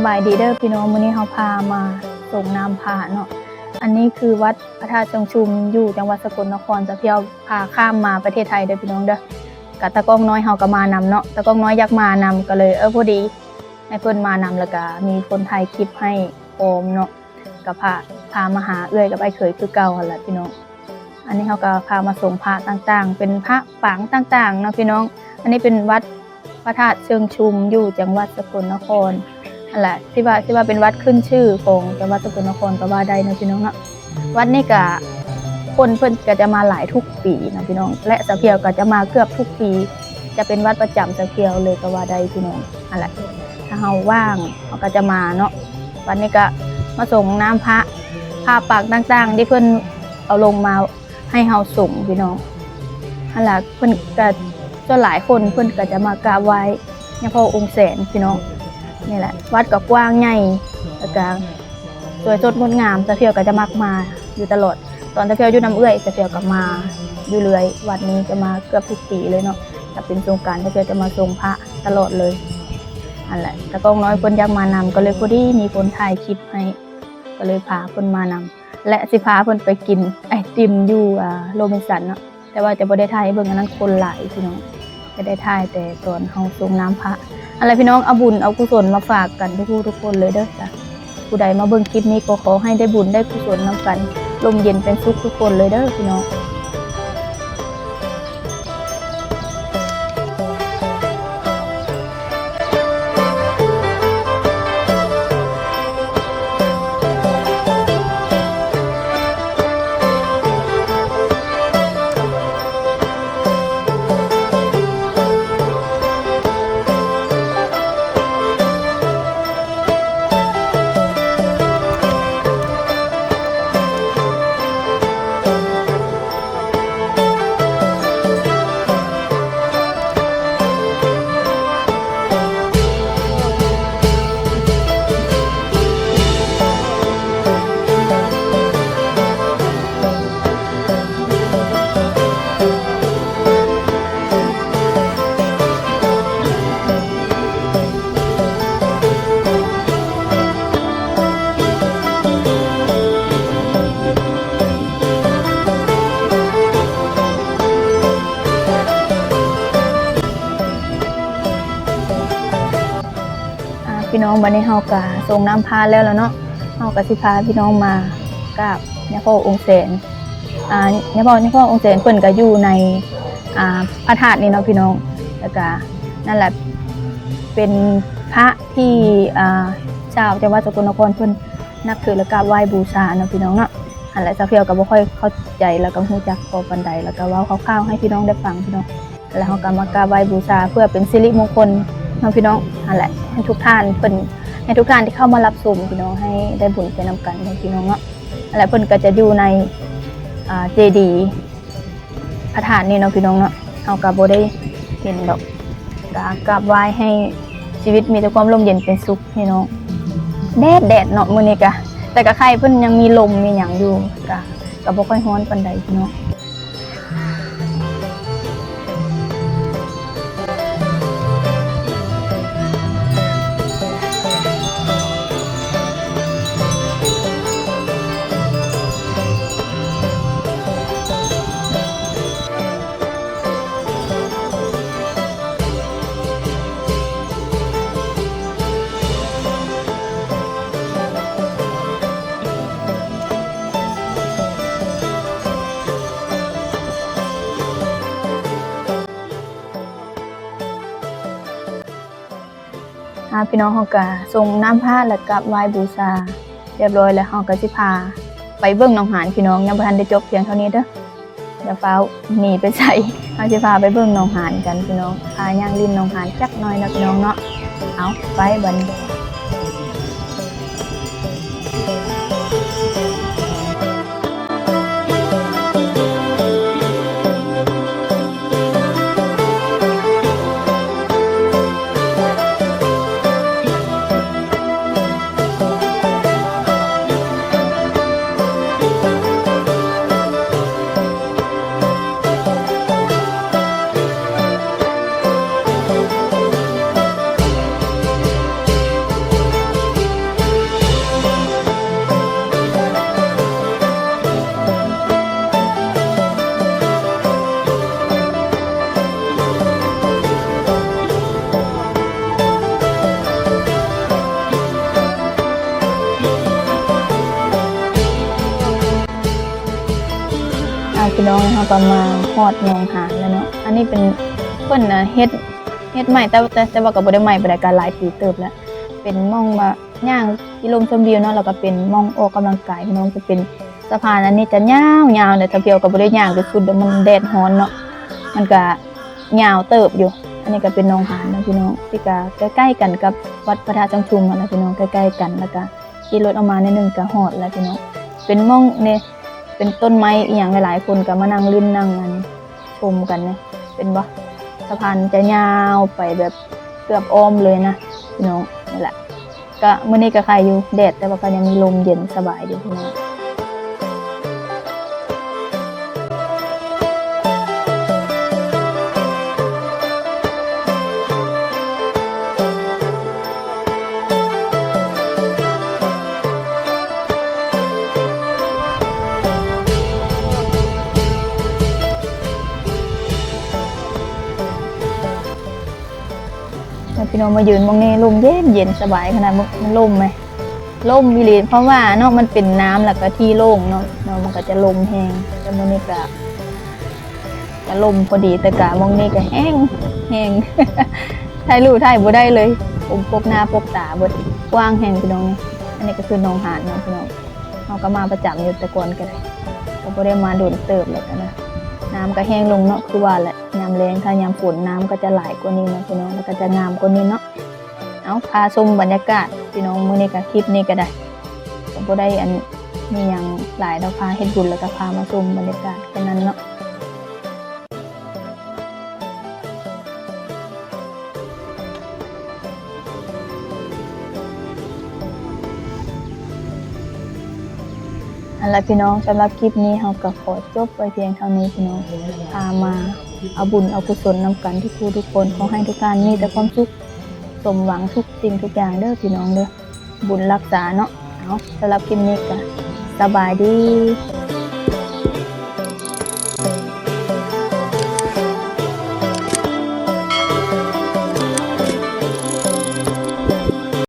ສະບາຍດີເດີພີ່ນ້ອງ, ມື້ນີ້ເຮົາພາມາສົ່ງນ້ຳພະເນາະ. ອັນນີ້ຄືວັດພະທາດເຊີງຊຸມ ຢູ່ຈັງຫວັດສະກົນນະຄອນ. ສາວພຽວພາຂ້າມມາປະເທດໄທເດີພີ່ນ້ອງເດີ. ກະຕາກ້ອງນ້ອຍເຮົາກໍມານຳເນາະ, ຕາກ້ອງນ້ອຍຢາກມານຳ ກໍເລີຍ ເອີ ພໍດີໃຫ້ເພິ່ນມານຳ ແລ້ວກະມີຄົນຖ່າຍຄລິບໃຫ້ພ້ອມເນາະ. ກໍພາ ພາມາຫາເອື້ອຍກັບອ້າຍເຂີຍຄືເກົ່າຫັ້ນລະພີ່ນ້ອງ. ອັນນີ້ເຮົາກໍພາມາສົ່ງພະຕ່າງໆ ເປັນພະປາງຕ່າງໆເນາະພີ່ນ້ອງ. ອັນນີ້ເປັນວັດພະທາດເຊີງຊຸມ ຢູ່ຈັງຫວັດສະກົນນະຄອນຫັ້ນແຫຼະ, ທີ່ວ່າ ທີ່ວ່າເປັນວັດຂຶ້ນຊື່ຂອງຈັງຫວັດສະກົນນະຄອນກໍວ່າໄດ້ເນາະພີ່ນ້ອງເນາະ. ວັດນີ້ກະຄົນເພິ່ນກະຈະມາຫຼາຍທຸກປີເນາະພີ່ນ້ອງ ແລະ ສາວພຽວກະຈະມາເກືອບທຸກປີ, ຈະເປັນວັດປະຈຳສາວພຽວເລີຍກໍວ່າໄດ້ພີ່ນ້ອງ. ຫັ້ນແຫຼະ ຖ້າເຮົາວ່າງເຮົາກໍຈະມາເນາະ. ວັດນີ້ກະມາສົ່ງນ້ຳພະ ພະປາງຕ່າງໆ ທີ່ເພິ່ນເອົາລົງມາໃຫ້ເຮົາສົ່ງພີ່ນ້ອງ. ຫັ້ນລະ ເພິ່ນກະ ສ່ວນຫຼາຍຄົນເພິ່ນກະຈະມາກາບໄຫວ້ຍາພໍ່ອົງແສນພີ່ນ້ອງ. ນີ້ແຫຼະ ວັດກໍກວ້າງໃຫຍ່ ແລ້ວກະສວຍສົດງົດງາມ. ສາວພຽວກໍຈະມັກມາຢູ່ຕະຫຼອດ. ຕອນສາວພຽວຢູ່ນຳເອື້ອຍ ສາວພຽວກໍມາຢູ່ເລື້ອຍ. ວັດນີ້ຈະມາເກືອບທຸກປີເລີຍເນາະ. ຖ້າເປັນສົງການ ສາວພຽວຈະມາສົ່ງພະຕະຫຼອດເລີຍ. ຫັ້ນແຫຼະ ຕາກ້ອງນ້ອຍເພິ່ນຢາກມານຳ ກໍເລີຍພໍດີມີຄົນຖ່າຍຄລິບໃຫ້ ກໍເລີຍພາເພິ່ນມານຳ ແລະ ຊິພາເພິ່ນໄປກິນໄອຕິມຢູ່ ອ່າ ໂຣບິນສັນເນາະ. ແຕ່ວ່າຈະບໍ່ໄດ້ຖ່າຍໃຫ້ເບິ່ງ ອັນນັ້ນຄົນຫຼາຍພີ່ນ້ອງ, ຈະໄດ້ຖ່າຍແຕ່ຕອນເຮົາສົ່ງນ້ຳພະ. ຫັ້ນແຫຼະພີ່ນ້ອງ, ເອົາບຸນເອົາກຸສົນມາຝາກກັນທຸກຜູ້ທຸກຄົນເລີຍເດີ. ຜູ້ໃດມາເບິ່ງຄລິບນີ້ກໍຂໍໃຫ້ໄດ້ບຸນໄດ້ກຸສົນນຳກັນ, ຮົ່ມເຢັນເປັນສຸກທຸກຄົນເລີຍເດີພີ່ນ້ອງ. ອ່າ ພີ່ນ້ອງ, ບັດນີ້ເຮົາກະສົ່ງນ້ຳພະແລ້ວລະເນາະ, ເຮົາກະຊິພາພີ່ນ້ອງມາກາບຍາພໍ່ອົງແສນ. ອ່າ ຍາພໍ່ ຍາພໍ່ອົງແສນເພິ່ນກະຢູ່ໃນ ອ່າ ພະທາດນີ້ເນາະພີ່ນ້ອງ. ແລ້ວກະນັ້ນແຫຼະ ເປັນພະທີ່ ອ່າ ຊາວຈັງຫວັດສະກົນນະຄອນເພິ່ນນັບຖື ແລະ ກາບໄຫວ້ບູຊາເນາະພີ່ນ້ອງເນາະ. ຫັ້ນແຫຼະ ສາວພຽວກໍບໍ່ຄ່ອຍເຂົ້າໃຈ ແລ້ວກໍຮູ້ຈັກພໍປານໃດ, ແລ້ວກໍເວົ້າຄ່າວໆໃຫ້ພີ່ນ້ອງໄດ້ຟັງພີ່ນ້ອງ. ແລ້ວເຮົາກໍມາກາບໄຫວ້ບູຊາເພື່ອເປັນສິລິມົງຄົນເນາະພີ່ນ້ອງ. ຫັ້ນແຫຼະ ໃຫ້ທຸກທ່ານເພິ່ນ ໃຫ້ທຸກທ່ານທີ່ເຂົ້າມາຮັບຊົມພີ່ນ້ອງ ໃຫ້ໄດ້ບຸນໄປນຳກັນເນາະພີ່ນ້ອງເນາະ. ຫັ້ນແຫຼະ ເພິ່ນກໍຈະຢູ່ໃນ ອ່າ ເຈດີ ພະທາດນີ້ເນາະພີ່ນ້ອງເນາະ, ເຮົາກໍບໍ່ໄດ້ເຫັນດອກ. ກໍກາບໄຫວ້ໃຫ້ຊີວິດມີແຕ່ຄວາມຮົ່ມເຢັນເປັນສຸກພີ່ນ້ອງ. ແດດ ແດດເນາະມື້ນີ້ກະ, ແຕ່ກະໄຄເພິ່ນຍັງມີລົມມີຫຍັງຢູ່, ກະ ກະບໍ່ຄ່ອຍຮ້ອນປານໃດພີ່ນ້ອງ. ອ່າ ພີ່ນ້ອງ, ເຮົາກະສົ່ງນ້ຳພະ ແລະ ກາບໄຫວ້ບູຊາຮຽບຮ້ອຍແລ້ວ, ເຮົາກະຊິພາໄປເບິ່ງໜອງຫານພີ່ນ້ອງ. ຍັງບໍ່ທັນໄດ້ຈົບພຽງເທົ່ານີ້ເດີ, ຢ່າຟ້າວໜີໄປໃສ, ເຮົາຊິພາໄປເບິ່ງໜອງຫານກັນພີ່ນ້ອງ, ພາຍ່າງຫຼິ້ນໜອງຫານຈັກໜ້ອຍເນາະພີ່ນ້ອງເນາະ. ເອົາ ໄປບັດນີ້. ອ່າ ເຮົາກໍມາຮອດໜອງຫານແລ້ວເນາະ. ອັນນີ້ເປັນ ເພິ່ນນະເຮັດ ເຮັດໃໝ່ ແຕ່ ແຕ່ ແຕ່ວ່າກໍບໍ່ໄດ້ໃໝ່ປານໃດ ກໍຫຼາຍປີເຕີບແລ້ວ. ເປັນໝ່ອງວ່າຍ່າງກິນລົມຊົມວິວເນາະ ແລ້ວກໍເປັນໝ່ອງອອກກຳລັງກາຍພີ່ນ້ອງ. ຈະເປັນສະພານອັນນີ້ຈະຍາວໆ ແຕ່ທະພຽວກໍບໍ່ໄດ້ຍ່າງຈົນສຸດດອກ ມັນແດດຮ້ອນເນາະ ມັນກໍຍາວເຕີບຢູ່. ອັນນີ້ກໍເປັນໜອງຫານນະພີ່ນ້ອງ ທີ່ກໍໃກ້ໆກັນກັບວັດພະທາດຊ່າງຊຸມຫັ້ນນະພີ່ນ້ອງ ໃກ້ໆກັນ. ແລ້ວກໍຂີ່ລົດອອກມາໜ້ອຍໜຶ່ງກໍຮອດແລ້ວພີ່ນ້ອງ. ເປັນໝ່ອງນີ້ ເປັນຕົ້ນໄມ້ອີ່ຫຍັງ ຫຼາຍໆຄົນກໍມານັ່ງຫຼິ້ນນັ່ງອັນ ຊົມກັນນີ້ ເຫັນບໍ່? ສະພານຈະຍາວໄປແບບເກືອບອ້ອມເລີຍນະພີ່ນ້ອງ. ນີ້ແຫຼະ ກະມື້ນີ້ກະໄຄຢູ່ ແດດ ແຕ່ວ່າກໍຍັງມີລົມເຢັນສະບາຍຢູ່ພີ່ນ້ອງ. ແລ້ວພີ່ນ້ອງມາຢືນໝ່ອງນີ້ ລົມເຢັນໆ ສະບາຍຂະໜາດ. ມັນ ມັນລົມໄໝ? ລົມອີ່ຫຼີ ເພາະວ່າເນາະ ມັນເປັນນ້ຳ ແລ້ວກໍທີ່ໂລ່ງເນາະ ເນາະ ມັນກໍຈະລົມແຮງ. ແຕ່ມື້ນີ້ກະ ກະລົມພໍດີ ແຕ່ກະໝ່ອງນີ້ກະແຫ້ງ ແຫ້ງ ຖ່າຍຮູບຖ່າຍບໍ່ໄດ້ເລີຍ ປົກໜ້າປົກຕາເບິດ. ກວ້າງແຮງພີ່ນ້ອງ. ອັນນີ້ກໍຄືໜອງຫານເນາະພີ່ນ້ອງ ເຮົາກໍມາປະຈຳຢູ່ແຕ່ກ່ອນກໍໄດ້ ກໍບໍ່ໄດ້ມາດົນເຕີບແລ້ວກໍນະ. ນ້ຳກໍແຫ້ງລົງເນາະ ຄືວ່າແຫຼະ ຍາມແລ້ງ ຖ້າຍາມຝົນນ້ຳກໍຈະຫຼາຍກວ່ານີ້ເນາະພີ່ນ້ອງ ແລ້ວກໍຈະງາມກວ່ານີ້ເນາະ. ເອົາ ພາຊົມບັນຍາກາດພີ່ນ້ອງ ມື້ນີ້ກໍ ຄລິບນີ້ກໍໄດ້ ກໍບໍ່ໄດ້ອັນມີຫຍັງຫຼາຍດອກ ພາເຮັດບຸນ ແລ້ວກໍພາມາຊົມບັນຍາກາດແຄ່ນັ້ນເນາະ. ເອົາລະພີ່ນ້ອງ ສຳລັບຄລິບນີ້ເຮົາກໍຂໍຈົບໄວ້ພຽງເທົ່ານີ້ພີ່ນ້ອງ ພາມາເອົາບຸນເອົາກຸສົນນຳກັນທຸກຜູ້ທຸກຄົນ. ຂໍໃຫ້ທຸກທ່ານມີແຕ່ຄວາມສຸກ ສົມຫວັງທຸກສິ່ງທຸກຢ່າງເດີພີ່ນ້ອງເດີ ບຸນຮັກສາເນາະ. ເອົາ ສຳລັບຄລິບນີ້ກໍສະບາຍດີ.